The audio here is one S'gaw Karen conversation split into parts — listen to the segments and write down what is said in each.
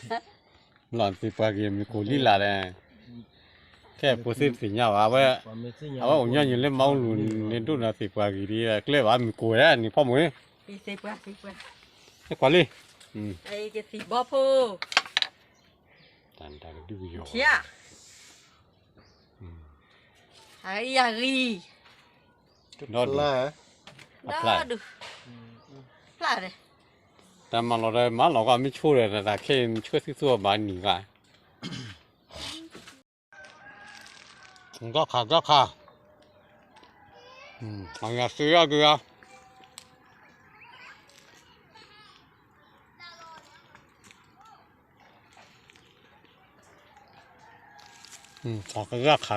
လီၤသ့ၣ်ပှၢ်က့ၤမ့ၢ်ကိးလံလၢ်လဲၣ်, ခဲအံၤဖိသ့ၣ်တသ့ၣ်ညါဘၣ်, အဝဲအိၣ်ညီနုၢ်လၢမါအူလူၤန့ၣ် ဒိၣ်ဒီးသ့ၣ်ပှၢ်က့ၤဒ် ကျဲဘၣ်မ့ၢ်ကိးဝဲဒၣ်န့ၣ် ဖီမုၢ်, ဟဲကွၢ်လံ, ကသံၣ်ဘီဖိ, တၢ်ဒုးယီၤ, အဂံၢ်အဂံၢ်, ဒီဒူၣ်, ဖျါ, ဖျါ, တၢ်မၤလီၤဒီးမၤလီၤကီး မ့ၢ်ဆိဒီး တၢ်ခဲအံၤမ့ၢ်ဆိသုသူအီၤဘၣ်နံၤဂၤ, ကီၢ်ခါ ကီၢ်ခါ, အဂၤသ့အီၣ်က့ၤဂၤ ကီၢ်ခါ ကီၢ်ခါ,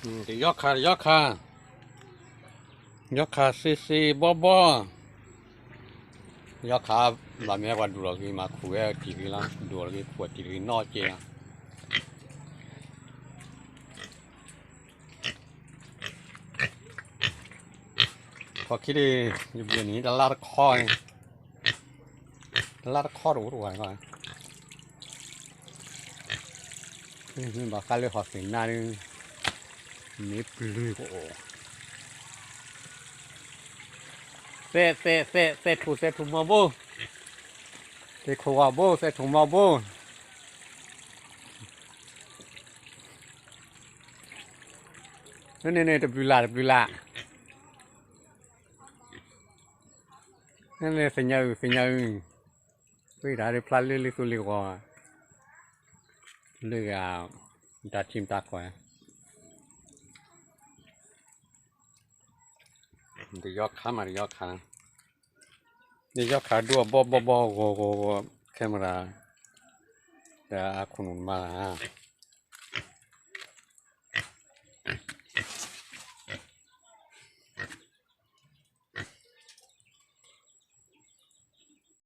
တယီၢ်ခါ တယီၢ်ခါ, ယီၢ်ခါစ့စ့ဘီဘီ, ယီၢ်ခါ ဘၣ်မ့ၢ်ပှၤဒိၣ်လီၤက့ၤ မၤခူၣ်ဝဲတံၢ်တဂ့ၤလီၤ, ဒိၣ်လီၤက့ၤခူၣ်တံၢ်တဂ့ၤနီၢ်ကဲလီၤ. ခီၣ်ခံဒံး ယဘျဲၣ်န့ၣ် တလါတခီ, တလါတခီတအိၣ်တဝဲ, ဘၣ်ဃးလၢဟီၣ်သ့ၣ်နါဒုး မ့ၢ်ပျုၤကအိၣ်, သဲး သဲး သဲး သဲးထူၣ် သဲးထူၣ်မီၤဘိ, သဲးခိၣ်ဂီၤဘိ သဲးထူၣ်မီၤဘိ, န့ၣ်န့ၣ် တပျုၤလၢ် တပျုၤလၢ်, န့ၣ်န့ၣ် သ့ၣ်ညါအုၣ် သ့ၣ်ညါအုၣ်, ဝဲဒၣ်ဒီးဖျါလၢလံာ်သူလ့ၤဂီၤ, လၢဂၤ, တၢ်ထံၣ်တၢ်ကွၢ်, တယီၢ်ခါမး တယီၢ်ခါ, တယီၢ်ခါဒိၣ်အဘီဘီဘီဂီၤဂီၤဂီၤ camera, တၢ်အခိၣ်နူာ်မးလၢ